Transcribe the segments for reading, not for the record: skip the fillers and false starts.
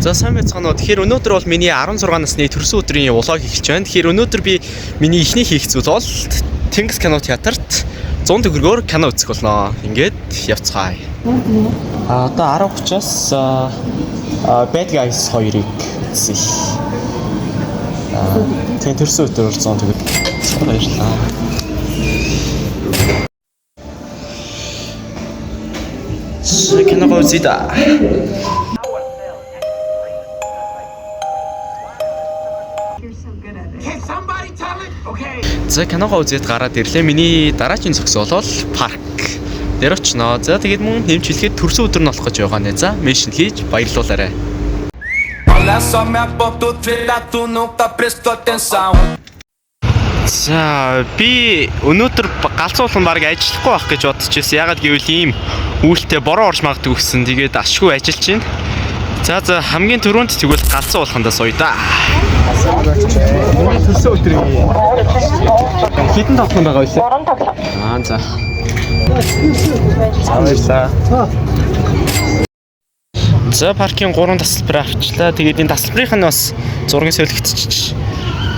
За сайн байцгаана уу. Тэгэхээр өнөөдөр бол миний 16 насны төрсөн өдрийн влог эхэлж байна. Тэгэхээр өнөөдөр би миний эхний хийх зүйл бол Тэнгис кино театрт 100 төгрөгөөр кино үзэх болно. Ингээд явцгаая. А одоо 10:30-аас Bad Guys 2-ыг үзье. Тэгээ төрсөн өдрөөр 100 төгрөг. Баярлалаа. За киногоо үзье да. Can somebody tell it? Okay. За киногоо үзээд гараад ирлээ. Миний дараагийн зогсоол бол парк дээр очноо. За тэгээд мөн нэмж хэлэхэд төрсөн өдөр нь болох гэж байгаа нэ. За меншн хийж баярлуулаарай. Olha só minha ponto treta, tu nunca prestou atenção. За би өнөөдөр галзуу болгон баг ажиллахгүй байх гэж бодож байсан. Ягаад гэвэл ийм үйлтэй бороо орж магадгүй гэсэн. Тэгээд ашгүй ажиллаж байна. За хамгийн түрүүнд тэгвэл галзуу болгондоо сууя да. Төрсөн өдрийн хэдэн тоглоом байгаа вэ? 3 тоглоом. Аа за. За баярлалаа. За паркийн 3 тасалбар авчлаа. Тэгээд энэ тасалбарынх нь бас зургийн солигдчихчих.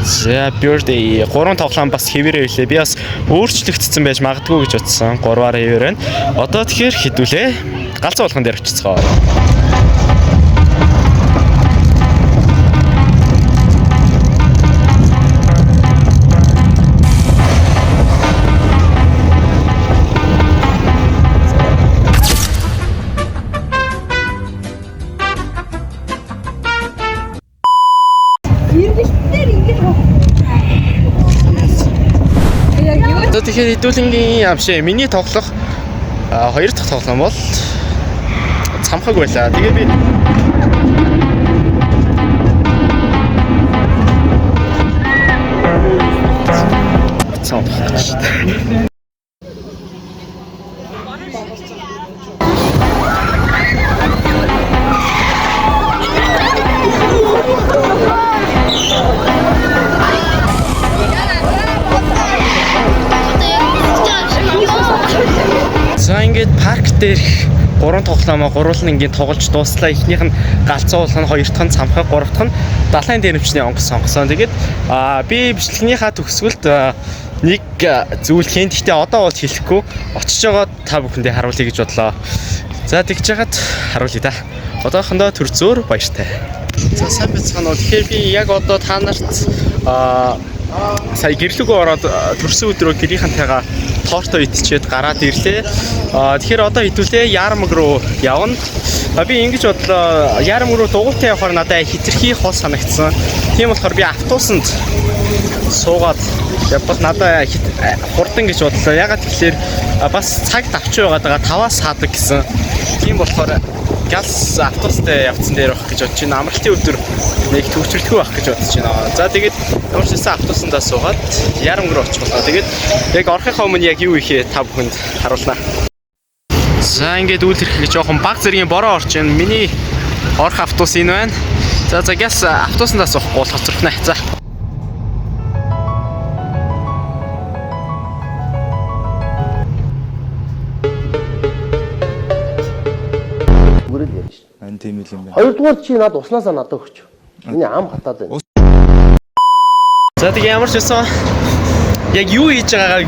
За birthday 3 тоглоом бас хэвээрээ байлээ. Би бас өөрчлөгдсөн байж магадгүй гэж бодсон. 3-аар хэвээр байна. Одоо тэгэхээр хэдүүлээ. Галзуу болгон дээр очицгоо. Эргэлтээр ингэж Яг юу За тэгэхээр хэдүүлэнгийн амшээ миний тоглох хоёр дахь тоглоом бол цамхаг байлаа. Тэгээ би цамхаг шүү дээ. За ингээд парк дээрх гурван тоглоомоо гурван ингээд тоглож дууслаа. Эхнийх нь галзуу болгоно, хоёр дахь нь цамхаг, гурав дахь нь далайн дээрэмчний онгоц сонгосон. Тэгээд би бичлэгнийхаа төгсгөлд нэг зүйл хийн. Гэхдээ одоо бол хэлэхгүй. Очиж байгаа та бүхэндээ харуулъя гэж бодлоо. За тэгж яхад харуулъя да. Одоохондоо төр зөөр баяртай. За сайн байцгаана уу. Тэгэхээр би яг одоо та нарт сая гэрлүүгөө ороод төрсөн өдрөө гэрийнхэнтэйгээ торто идчихэд гараад ирлээ. Тэгэхээр одоо хэдүүлээ Яармаг руу явна. Би ингэж бодлоо. Яармаг руу дугуйтай явахаар надад хитрхи хол санагдсан. Тийм болохоор би автобусанд суугаад явбал надад хурдан гэж бодлоо. Ягаад гэвэл бас цаг давч байгаад байгаа 5-аас хаадаг гэсэн. Тийм болохоор галс автобустай явцсан дээр байх гэж бодож байна. Амралтын өдөр нэг төвчрлэхгүй байх гэж бодож байна. За тэгээд ямар ч байсан автобусандаа суугаад Ярамг руу очих болоо. Тэгээд яг орохынхоо өмнө яг юу хийхээ та бүхэнд харуулнаа. За ингээд үйл хэрэг жоохон баг зэргийн бороо орж байна. Миний орох автобус энэ байна. За гяс автобусандаа суухгүй бол хоцрохно. За. Бүрэл ярина шүү. Ан тийм л юм байна. Хоёрдугаар чи над уснаасаа надад өгч. Миний ам хатаад байна. За тэгээ ямар ч байсан яг юу хийж байгаагаа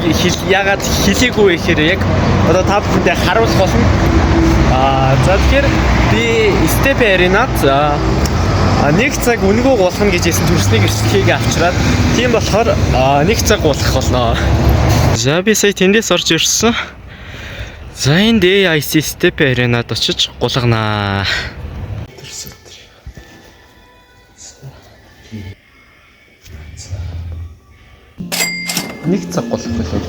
яагаад хэлээгүй вэ гэхээр яг одоо та бүхэндээ харуулах болно. За тэгэхээр би Step Arena-д нэг цаг үнэгүй гулгана гэж хэлсэн төрсний гэрчлэгийг авчираад тийм болохоор нэг цаг гулгах болно. За би сая тэндээс орж ирсэн. За энд AIC Step Arena-д очиж гулганаа. Төрсөн өдөр. Нэг цаг голох байлаа.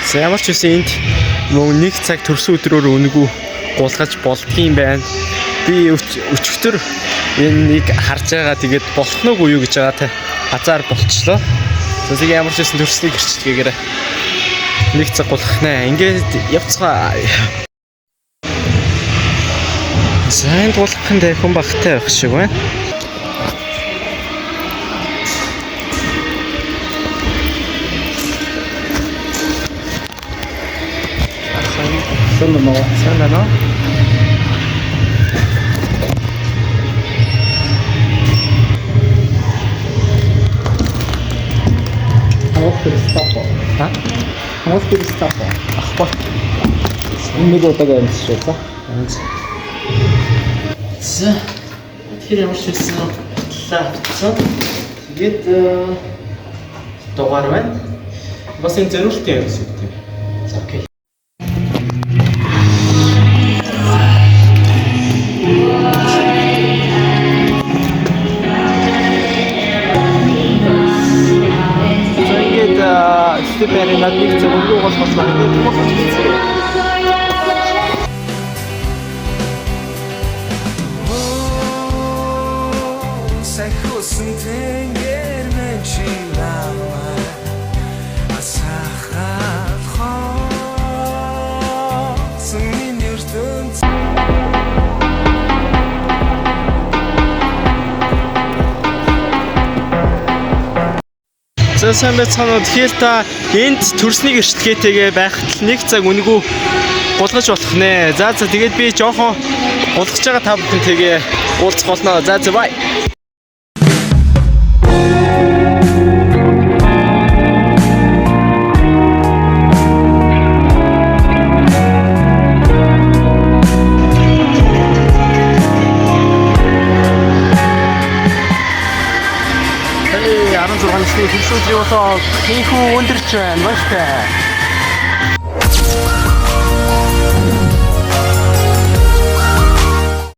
За ямар ч үсэн энд мөн нэг цаг төрсөн өдрөөр үнэгүй гулгаж болдгийм байна. Би өчигдөр энэ нэг харж байгаа тэгээд болох нь үгүй юу гэж байгаа те азар болчлоо. За тэгээ ямар ч үсэн төрснийг гэрчлэгээгээр нэг цаг гулгах нэ. Ингээд явцгаа. За энд гулгах нь хүн багтай байх шиг байна. Сайн байна уу? Сайн байна уу? Монгол Кристофо. Ха? Монгол Кристофо. Ахгүй. Нэг удаагаа амжиж байсан. За. Тэгэхээр ямар ч байсан батлаа авчихсан. Тэгээд дугаар байна. Бас энэ зориултын юм шиг тийм. За окей. За ингээд степээр над нэг цаг өнгөө гол бослоо. Тэгээд тулгуурлаж хэлцгээе. Сахиусан тэнгэр мэн чи намайг асахад хоосон минь ертөнц. За сайн байцгаана уу. Тэгэхээр та энд төрснийг эрчилгээтэйгээ байхад л нэг цаг үнэгүй гулгаж болох нэ. За за тэгээд би жоохон гулгаж байгаа та бүхэнтэйгээ уулзах болно. За за бай. Hey, 16 насны төрсөн өдрийн болоо тийхүү өндөрч байна. Баяртай.